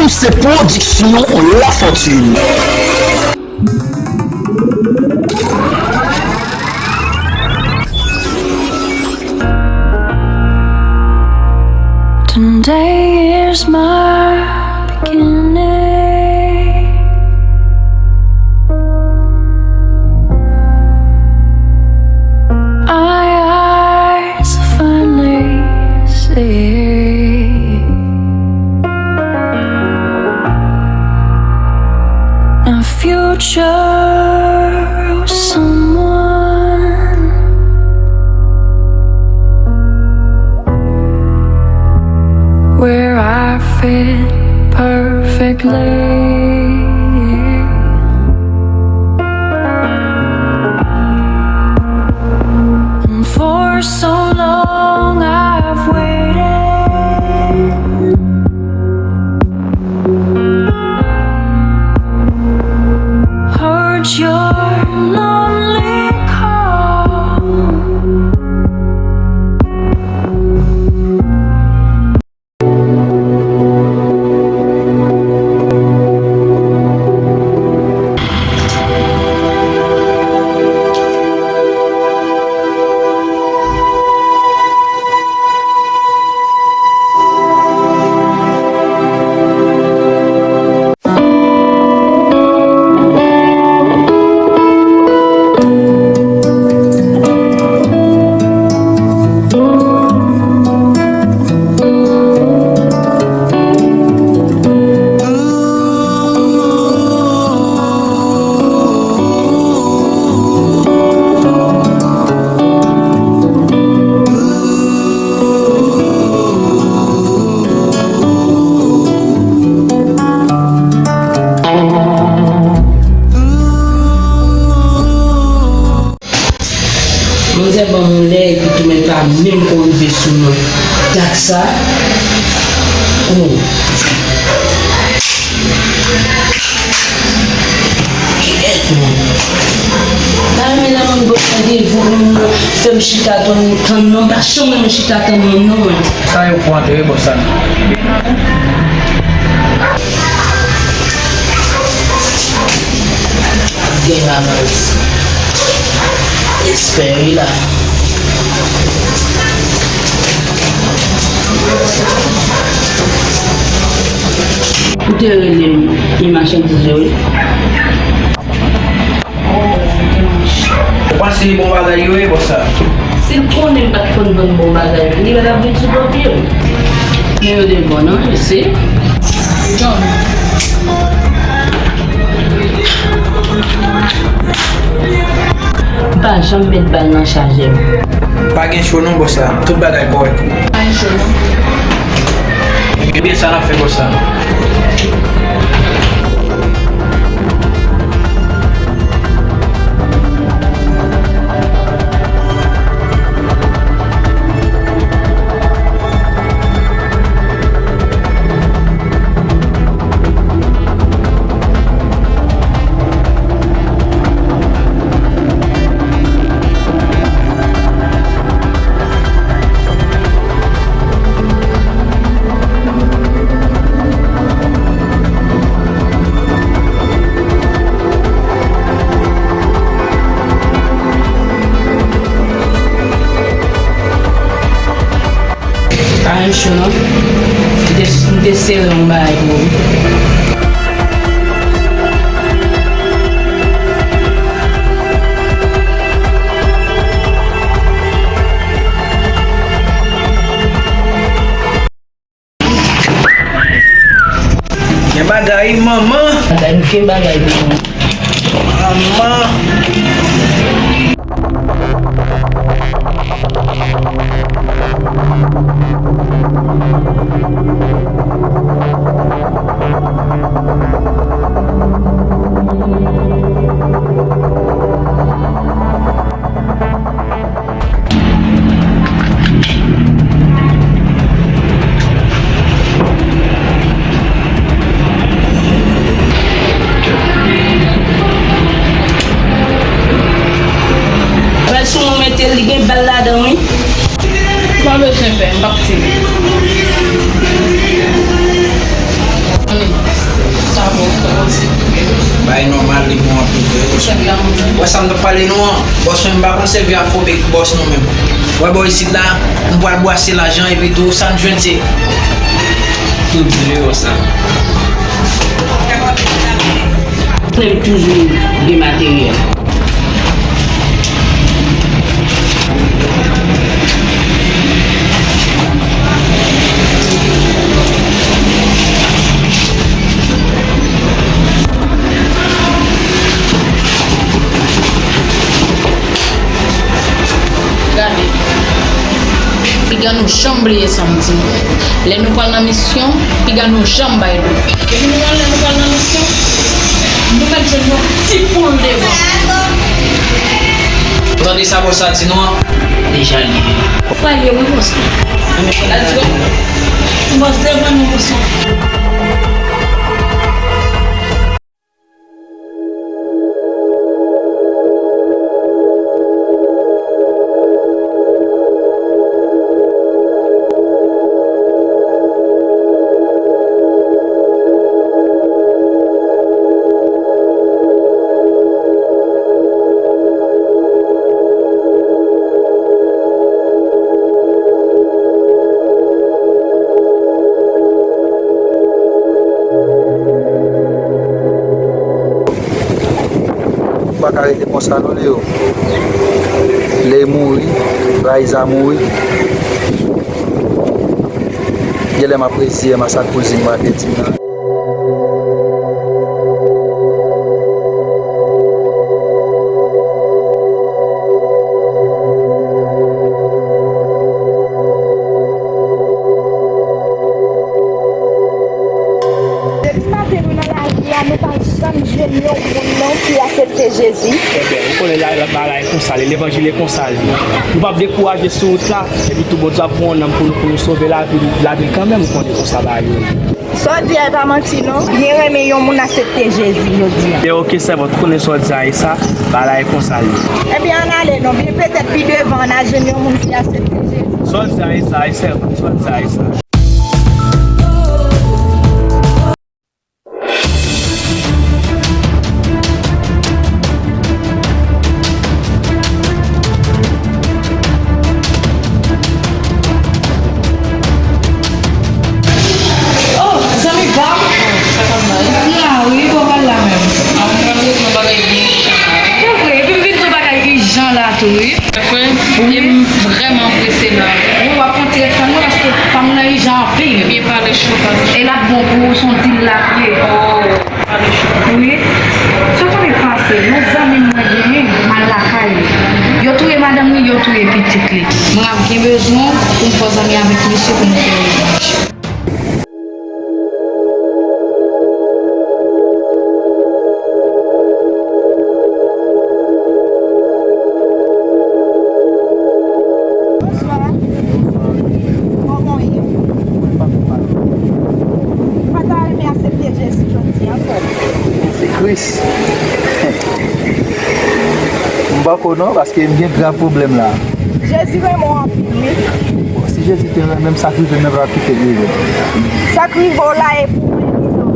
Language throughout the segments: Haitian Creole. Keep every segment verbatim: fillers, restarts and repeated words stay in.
Se pwodiksyon Lafortune. Today is my beginning. I finally see a future with someone where I fit perfectly. And for so long I've waited. Heard your lonely call. Manzè ban m yon lè epi tou men pa menm ko rive sou mwen. Gad sa. Oh. Kèt, man. Pa renmen lè moun ba w randevou pou moun nan fè m chita tann, tann non, m pa janm renmen chita tann moun non, mwen. Sa yo pou antere bòs sa. Gen la, baz. Respè wi la. Ou te rele m, e machandiz yo wi. Ou panse bon bagay yo ye, bòs sa? Si l konnen m pa t konn vann bon bagay, li pa t ap vin sou do pye m. Men yo de bon, non, mesye. John. M pa janm met bal nan chajè m. Pa gen cho non, bòs la. Tout bagay kòrèk. Pa gen cho non. Ebyen, sa n ap fè, bòs la? Pa gen cho non. M te, m te sere yon bagay pou ou. Gen bagay, manman. Bagay, gen bagay pou ou. Manman. Pral sou mwen mete l, li gen bal ladan wi. Pa bezwen pè, m p ap tire. Bay nòmal, li bon anpil vre. Wè sa m t ap pale nou an, bòs mwen, m pa konn sèvi a fo bèk bòs nou menm. Wè bò isit la, nou pral bwase lajan epi tou sa n jwenn se tout deyò sa. Mwen toujou gen materyèl. Gade. Piga nou janm bliye sa m di nou. Lè nou pral nan misyon, piga nou janm bay do. Depi nou wè lè nou pral nan misyon, nou mèt jwenn yon ti poul devan. Ou tande sa bòs la di nou an? Deja li ye. Ou pa ye wi bòs la. Bòs devan nou bòs la. Ou pa ka rete konsa non, Leo. Lè mouri, Raiza mouri. Genlè m ap reziye m a sa kouzin mwen te di m nan. Depi maten nou nan lavi a, nou pa janm jwenn yon moun non ki aksepte Jezi. Ebyen, ou konnen la, la, bagay konsa, li, levanjil e konsa li. Nou p ap dekouraje sou wout la, epi tou Bondye ap fè yon nanm pou nou, pou nou sove lavi, lavi l kanmenm, ou konnen konsa bagay yo ye. Sa w di a e pa manti non. Byen renmen yon moun aksepte Jezi jodi a. E oke sèvant, ou konnen sa w di a e sa, bagay konsa l ye. Ebyen ann ale non, byen petèt pi devan ann al jwenn yon moun ki aksepte Jezi. Sa w di a e sa, e sèvant, sa w di a e sa. Oh, zanmi pa m. Sa konn bay? M la wi, bon, m al la menm. A, m pral regle yon bagay byen ijan la. Se vre, epi m vin di w bagay ijan la tou, wi. Vre? Wi. E m vrèman prese la. Wi, w ap pran ti rèk pa m nan, paske pa m nan ijan anpil. Ebyen, pale cho, pale cho. E l ap bon pou ou, se yon dil l ap ye. Oh. Wi. Sa konn pase, yon zanmi m mwen genyen, m al lakay li. Yo touye madanm li, yo touye pitit li. Mwen ap gen bezwen pou m fè zanmi avèk misye pou nou fè revanj. Bonswa. Kòman w ye? Mwen pa fè mal. Ou pa ta renmen aksepte Jezi jodi a, frè m? Jezi Kris. M pa ko non, paske m gen grav pwoblèm la. Jezi renmen w anpil, wi. Bon, si Jezi te renmen m, sa k rive m nan pa t ap kite l rive m. Sa k rive w la e pou mwen, egzanp.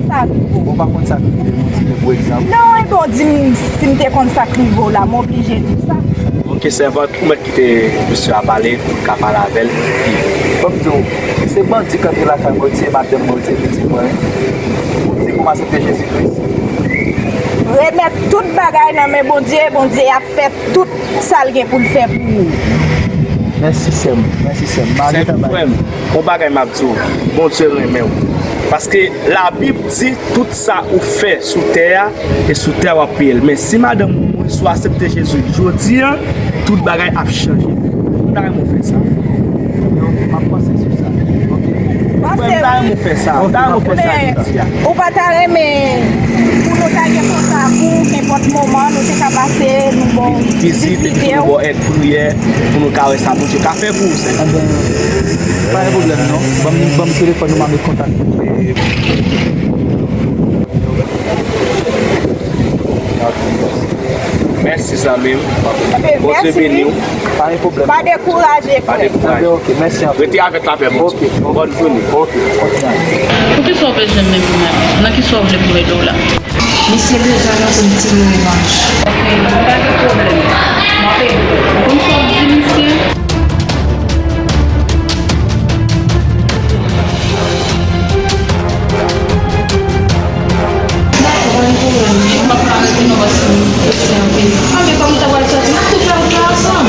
Sa rive w. Bon, ou pa konn sa k rive m, ou di m pou egzanp. Non, e bon, di m si m te konn sa k rive w la, m oblije di w sa. Ok, sèvant, ou mèt kite mesye a pale, pou n ka pale avè l. Ban m di w, se bandi k antre lakay mwen, yo tiye madanm mwen, yo tiye pitit mwen. Ou di pou m aksepte Jezi Kris? Remèt tout bagay nan men Bondye, Bondye ap fè tout sa l gen pou l fè pou ou. Mèsi, sè m. Mèsi, sè m. M a gentan bay. Sè m, frè m, yon bagay m ap di w, Bondye renmen w. Paske Labib di, tout sa ou fè sou tè a, e sou tè a w ap peye l. Men si madanm ou mouri, si w aksepte Jezi jodi a, tout bagay ap chanje. M ta renmen w fè sa. Yo, m ap panse sou sa. Ok. Frè m, m ta renmen w fè sa. M ta renmen w fè sa jodi a. Ou pa ta renmen pou nou ta gen kontak ou, nenpòt moman, nou te ka pase, nou ba w vizit, vizite w, nou ba w èd priyè, pou nou ka wè sa Bondye ka fè pou ou, sè. Enben, pa gen pwoblèm, non. Ban m, ban m telefòn ou, m a met kontak ou. Mèsi, zanmi m. Bondye beni w. Pa gen pwoblèm. Pa dekouraje, frè. Pa dekouraje. Enben, ok, mèsi anpil. Rete avèk lapè Bondye. Ok, ok. Bòn jounen. Ok, kontinye. Poukisa w Jan menm nan, nan ki sa w vle pou m ede w la? Misye bezwen nan pou l tire revanj. Ok, pa gen pwoblèm. M ap ede w. Ou konn sa w ap di misye? Dakò, pa gen pwoblèm. M ap ka rete non, paske m prese anpil. Anben, kòm nou ta pral sòti, n ap tou fè wout la ansanm.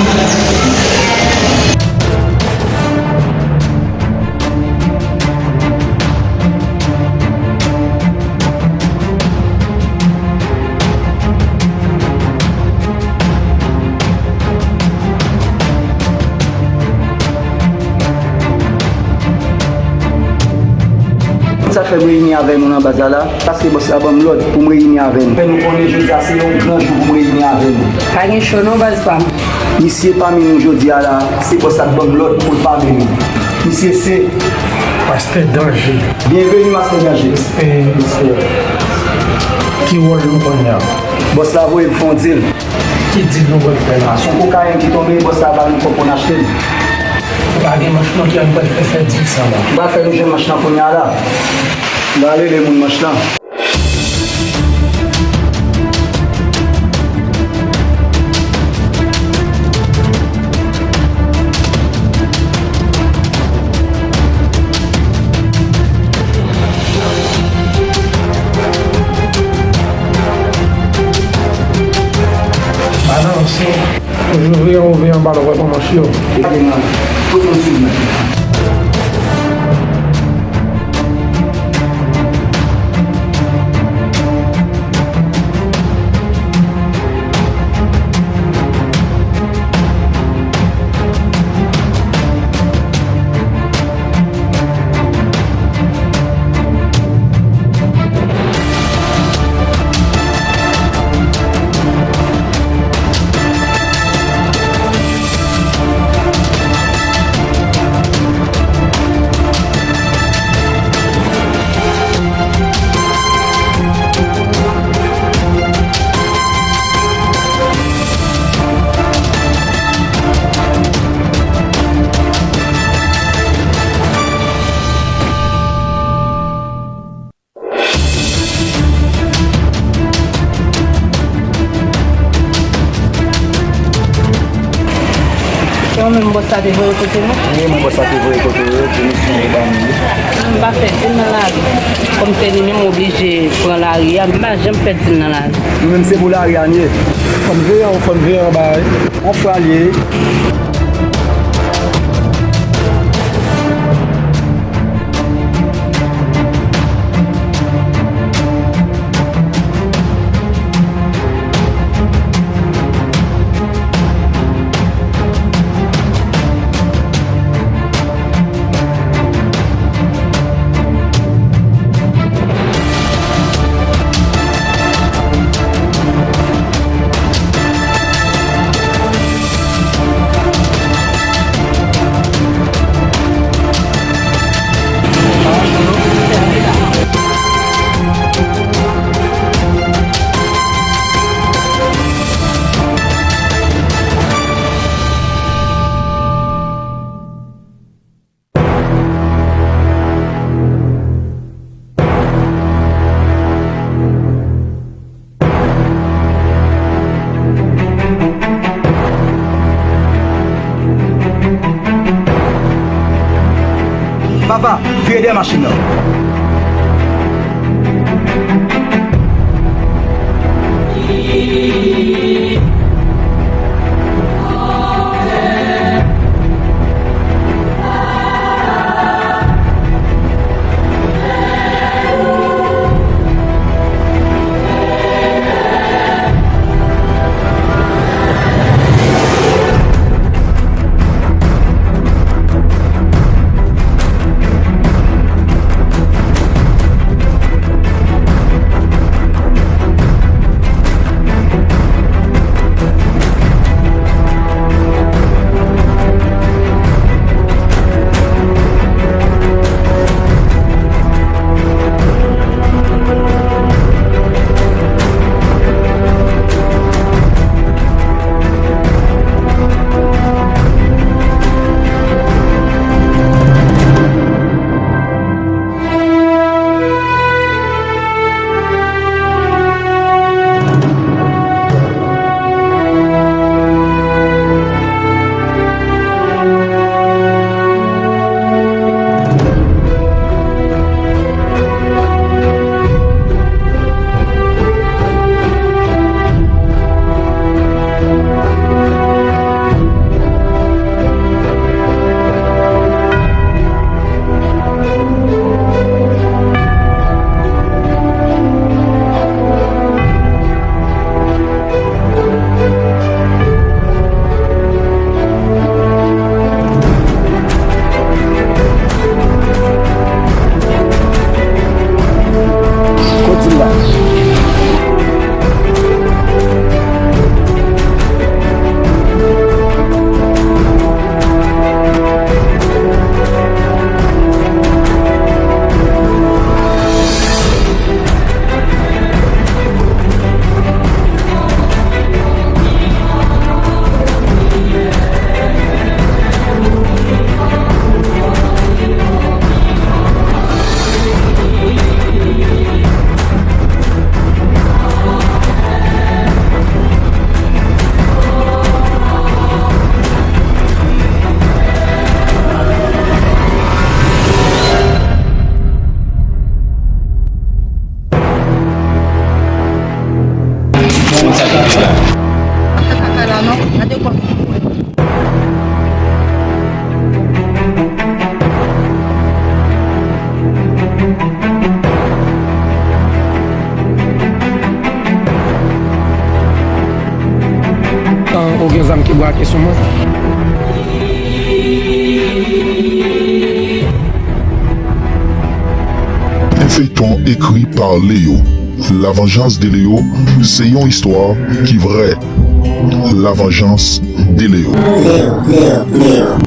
Sa fè m reyini avè nou nan baz la la, paske bòs la ban m lòd pou m reyini avè nou. Fè nou konnen jodi a se yon gran jou pou m reyini avè nou. Pa gen cho non, baz pa m. Misye pami nou jodi a la, se bòs la k ban m lòd pou l pami nou. Misye se Pastè Danje. Byenveni, Pastè Danje. Respè. Respè. Ki wòl nou kounye a? Bòs la voye m fè yon dil. Ki dil nou pral fè la? Se yon kokayen ki tonbe, bòs la ba nou kòb pou n achte l. Pa gen manch non, ki an pral fè, fè dil sa la. M pral fè nou jwenn manch lan kounye a la. M pral rele moun manch lan. Balanse. Ou vire anwo, vire anba, lè w wè kòman yo. Tout moun swiv mwen. Se ou menm bòs la te voye kote nou? Wi, mwen bòs la te voye kote yo, pou misyon yo ba nou. M pa fè dil nan lari. Kòm se li menm oblije pran lari a, m pa janm fè dil nan lari. Nou menm se pou lari a n ye. Fò n veye anwo, fò n veye anba, wi. Anfralye. Papa, vire dèyè machin nan. Debake sou mwen. Un feuilleton écrit par Léo. La vengeance de Léo, se yon istwa ki vrè. La vengeance de Léo. Leo, Leo, Leo.